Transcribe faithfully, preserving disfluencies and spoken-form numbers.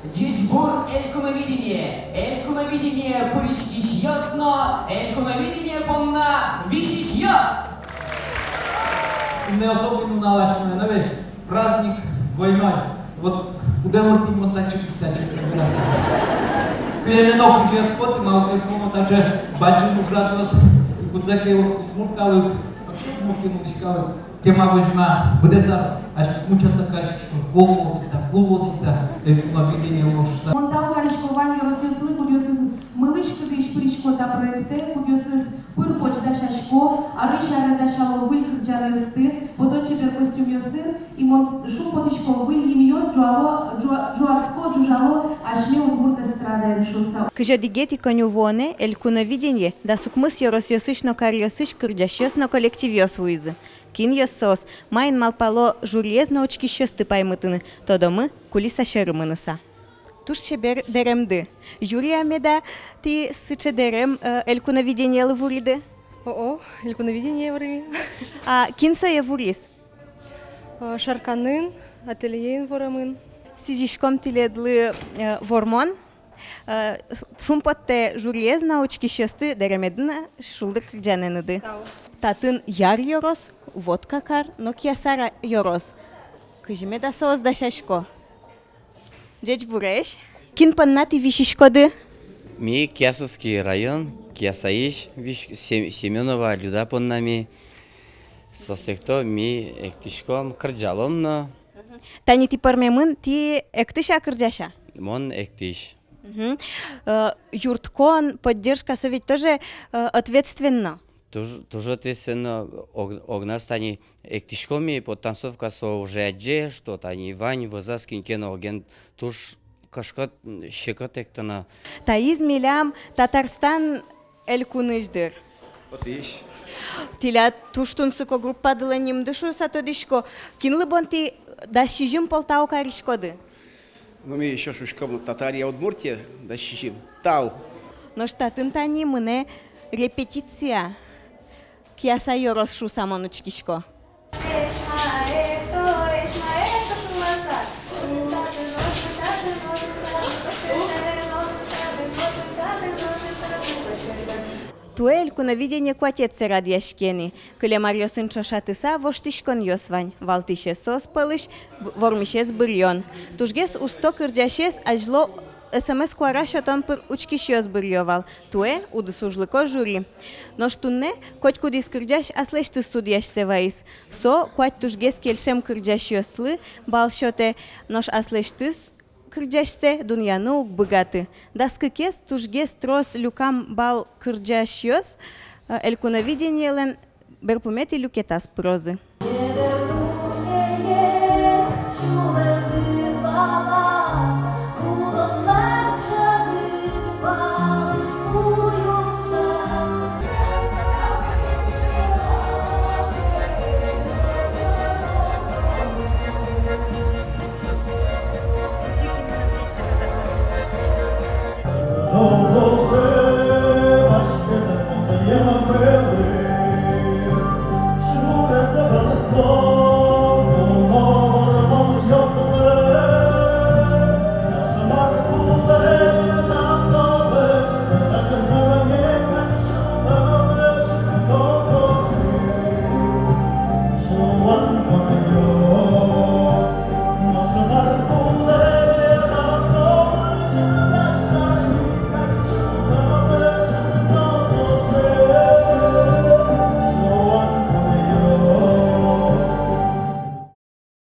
Ӟечбур, Элькуновидение! Элькуновидение пыриськисьёс но Элькуновидение понна висисьёс! Туннэ особый нунал асьмелэн, но ведь праздник двойной. Вот кудӥз лыктӥ мон татчы пукса, честно говоря. Кылемын но кызьы ӧз поты, малы ке шуоно таӵе бадӟым ужрадъёс, кудзэ ке удмурт калык, вообще удмурт калык кема возьма, быдэс ар асьмеос мунчаса кариськом, кул луоз ик та, кул луоз ик та, Элькуновидение луоз шуса. Мон тау карисько вань ёросъёслы, кудъёсыз мылысь-кыдысь пырисько та проектэ, кудъёсыз пыр-поч дасясько, арысь аре дасяло выль кырӟанъёсты, пото чебер костюмъёсын, и мон шумпотӥсько, выль нимъёс ӝуало, ӝуа-, ӝуатско, ӝужало асьме удмурт эстрадаен шуса. Кызь одӥгетӥ коньывуонэ Элькуновидение дас укмыс ёросъёсысь но каръёсысь кырӟасьёс но коллективъёс вуизы. Кинъёс соос, маин малпало жюриез но учкисьёсты паймытыны, тодомы кулиса сьӧры мыныса. Туж чебер дэремды. Юрий, а меда тӥ сыӵе дэрем, э, Элькуновидениелы вуриды? О-о, Элькуновидение вурим. А кин сое вуриз? Э, Шарканын, ательеын ворамын. Сӥзиськом тӥледлы, э, вормон. Э, шумпоттэ жюриез но учкисьёсты дэремедын но шулдыр кырӟанэныды. Тау. Татын Яр ёрос, Вотка кар но Кияса ёрос. Кызьы меда соос дасясько? Ӟечбуресь. Кин понна тӥ висиськоды? Ми Киясовский район, Киясаысь вись-, Сем-, Семёнова Люда понна ми. Соос экто, ми эктӥськом, кырӟалом но. Тани тӥ пӧрмемын, тӥ эктӥсь-а, кырӟась-а? Мон эктӥсь. Мгм. Э, юрткон, поддержка, со ведь тоже, э, ответственно. Туж, туж ответственно, ог-, огназ тани эктӥськом ми, подтанцовка со уже адӟе, что тани вань, вӧзаз кин ке но, оген туж кышкыт, секыт эктыны. Таиз милям Татарстан элькунысь, дыр. Отысь. Тӥляд туж тунсыко группадылэн нимды шуыса тодӥсько. Кинлы бон тӥ дас сизьым пол тау кариськоды? Ну, ми ещё шуиськом, Татария, Удмуртия, дас сизьым. Тау. Нош татын тани мынэ репетиция. Кияса ёрос шуыса мон учкисько. Туэ Элькуновидение куатетӥзэ радъяське ни. Кылем аръёсын ӵошатыса, воштӥськонъёс вань. Валтӥсез соос пӧлысь б-, вормисез быръён. Тужгес усто кырӟасез азьло СМС куара сётон пыр учкисьёс быръё вал. Туэ удысужлыко жюри. Нош туннэ котькудӥз кырӟась аслэсьтыз судъясьсэ вайиз. Со куать тужгес кельшем кырӟасьёслы балл сётэ, нош аслэсьтыз кырӟасьсэ дунъяны уг быгаты. Дас кыкез тужгес трос люкам балл кырӟасьёс, э, Элькуновидениелэн берпуметӥ люкетаз пырозы.